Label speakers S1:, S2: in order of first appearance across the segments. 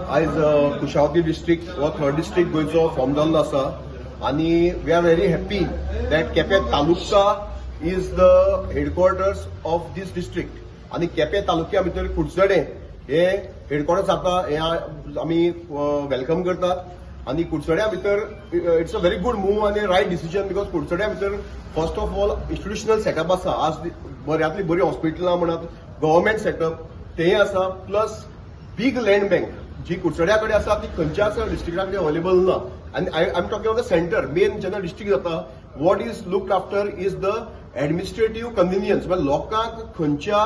S1: आयज कुशावती डिस्ट्रिक्ट हो third district गोंयचो फॉर्म जाल्लो आसा आनी we are very happy that Quepem taluka is the headquarters of this district आनी केपें तालुक्या भितर कुडचडें हे हेडक्वॉर्टर्स जाता हें आमी welcome करतात. आनी कुडचड्या भितर it's a very good move आनी रायट डिसिजन, because कुडचड्या भितर first of all institutional setup आसा. आज बऱ्यांतली बरी हॉस्पिटलां म्हणात, गव्हर्मेंट सेटअप तेंय आसा, प्लस बीग लँड बँक जी कुडचड्या कडेन आसा ती खंयच्याच डिस्ट्रिक्टा कडेन अवेलेबल ना. आनी I am talking of the center main. जेन्ना डिस्ट्रिक्ट जाता, what is looked after is the administrative convenience, म्हणजे लोकांक खंयच्या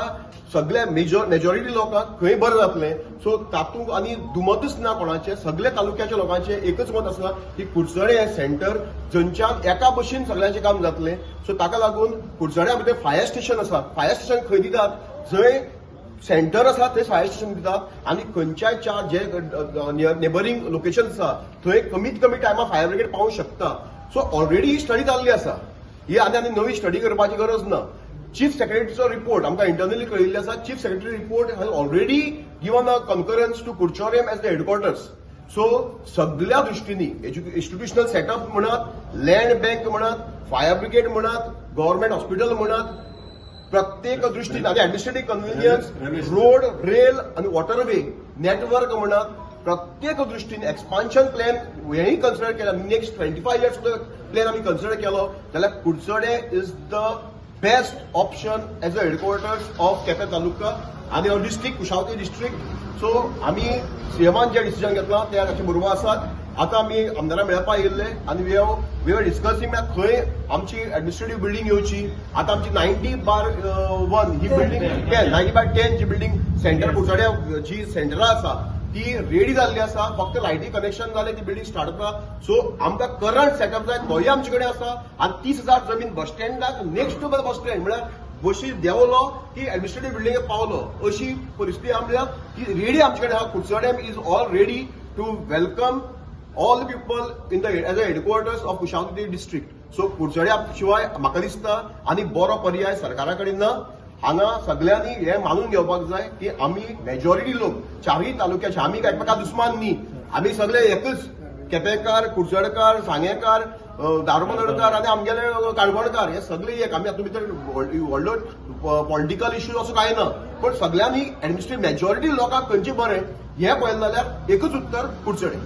S1: सगल्या मेजॉरिटी लोकांक खंय बरें जातलें. सो तातूंत आनी दुमतच ना कोणाचें. सगल्या तालुक्याच्या लोकांचें एकच मत आसा की कुडचडें हें सेंटर जंयच्यान एका बशीन सगळ्यांचें काम जातलें. सो ताका लागून कुडचड्या भितर फायर स्टेशन आसा. फायर स्टेशन खंय दितात? जंय सेंटर आसा थंय फायर स्टेशन दितात आनी खंयच्याय चार जे नेबरींग लोकेशन आसा थंय कमीत कमी टायमार फायर ब्रिगेड पावूंक शकता. सो ऑलरेडी ही स्टडी जाल्ली आसा. ही आनी आनी नवी स्टडी करपाची गरज ना. चीफ सेक्रेटरीचो रिपोर्ट आमकां इंटरनली कळिल्ले आसा. Chief Secretary report has already given a concurrence to Curchorem as the headquarters. So सगल्या दृश्टींनी, इन्स्टिट्युशनल सेटअप म्हणात, लँड बँक म्हणात, फायर ब्रिगेड म्हणात, गव्हर्मेंट हॉस्पिटल म्हणात, प्रत्येक दृश्टीन आनी ऍडमिनिस्ट्रेटीव्ह कन्व्हिनियन्स, रोड, रेल आनी वॉटरवे नेटवर्क म्हणात, प्रत्येक दृश्टीन एक्सपान्शन प्लॅन हेंय कन्सिडर केला. नेक्स्ट 25 इयर्स प्लॅन आमी कन्सिडर केलो जाल्यार कुडचडे is the best option as a headquarters of Quepem taluka आनी डिस्ट्रिक्ट, कुशावती डिस्ट्रिक्ट. सो आमी सीएमान जे डिसिजन घेतलां ते ताचे बरोबर आसात. आतां आमी आमदारा मेळपा येयल्ले आनी we are discussing खंय आमची एडमिनिस्ट्रेटीव बिल्डींग येवची. आतां आमची 90/1 ही बिल्डींग, 10, 90/10 जी बिल्डींग सेंटर कुडचड्या जी सेंटरां आसा ती रेडी जाल्ली आसा. फक्त लायटी कनेक्शन जालें, ती बिल्डींग स्टार्ट जाता. सो आमकां करंट सेटअप जाय, तोय आमचे कडेन आसा. आनी 30,000 जमीन बस स्टँडाक, next to bus stand, म्हळ्यार बशी देंवलो की एडमिनिस्ट्रेटीव बिल्डिंगेक पावलो अशी परिस्थिती आमच्या ती रेडी आमचे कडेन आहा. Curchorem is all ready to welcome all the people in the as a headquarters of Kushavati district. So कुडचड्या शिवाय म्हाका दिसता आनी बरो पर्याय सरकारा कडेन ना. हांगा सगळ्यांनी हें मानून घेवपाक जाय की आमी मेजॉरिटी लोक चारय तालुक्याचे, आमी एकामेका दुस्मान न्ही. आमी सगळे एकच, केपेकार, कुडचडकार, सांगेकार, दारबंदरकार आनी आमगेले काणकोणकार, हे सगळे एक. आमी हातूंत भितर व्हडलो पॉलिटिकल इश्यू असो कांय ना, पण सगळ्यांनी एडमिनिस्ट्रेटिव्ह मेजॉरिटी लोकांक खंयचें बरें हें पळयलें जाल्यार एकच उत्तर, कुडचडे.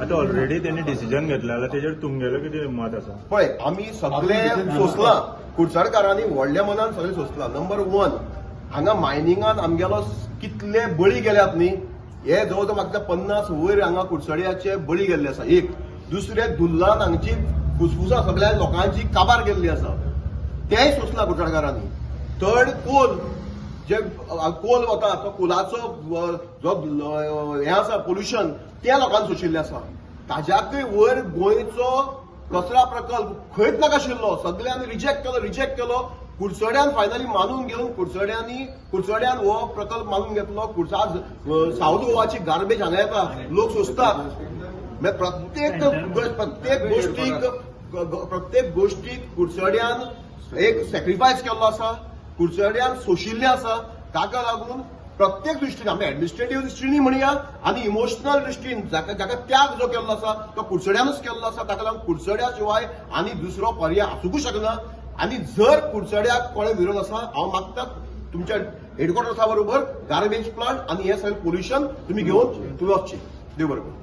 S2: आता ऑलरेडी त्यांनी डिसिजन घेतला जाल्यार तेजेर तुमगेलें कितें मत आसा?
S1: पळय, आमी सगळे सोंसलां. कुडचडकारांनी व्हडल्या मनान सगळें सोंसलां. नंबर वन, हांगा मायनिंगान आमगेलो कितले बळी गेल्यात न्ही, हे जवळ जवळ म्हाका 50 वयर हांगा कुडचड्याचे बळी गेल्ले आसा एक. दुसरे, धुल्लान हांगची फुसफुसां सगळ्या लोकांची काबार गेल्ली आसा, तेंय सोंसलां कुडचडकारांनी. थर्ड, कोल, जे कोल वता तो कोलाचो जो हें आसा पोल्युशन, तें लोकांनी सोंशिल्लें आसा. ताज्याकय वयर गोंयचो कचरा प्रकल्प खंयच नाकाशिल्लो, सगळ्यांनी रिजेक्ट केलो, रिजेक्ट केलो. कुडचड्यान फायनली मानून घेवन कुडचड्यांनी कुडचड्यान हो प्रकल्प मानून घेतलो. आज साऊथ गोवाची गार्बेज हांगा येता, लोक सोंसतात. म्हणजे प्रत्येक गोष्टीक कुडचड्यान एक सॅक्रिफायस केल्लो आसा, कुडचड्यान सोशिल्लें आसा. ताका लागून प्रत्येक दृश्टीन, आमी एडमिनिस्ट्रेटीव दृश्टीन म्हणया आनी इमोशनल दृश्टीन, जाका जाका त्याग जो केल्लो आसा तो कुडचड्यानूच केल्लो आसा. ताका लागून कुडचड्या शिवाय आनी दुसरो पर्याय आसूंकच शकना. आनी जर कुडचड्याक कोणे विरोध आसा, हांव मागता, तुमच्या हेडक्वॉर्टर्सा बरोबर गार्बेज प्लांट आनी हे सगळें पोल्युशन तुमी घेवन तुमी वचचे. देव बरें करूं.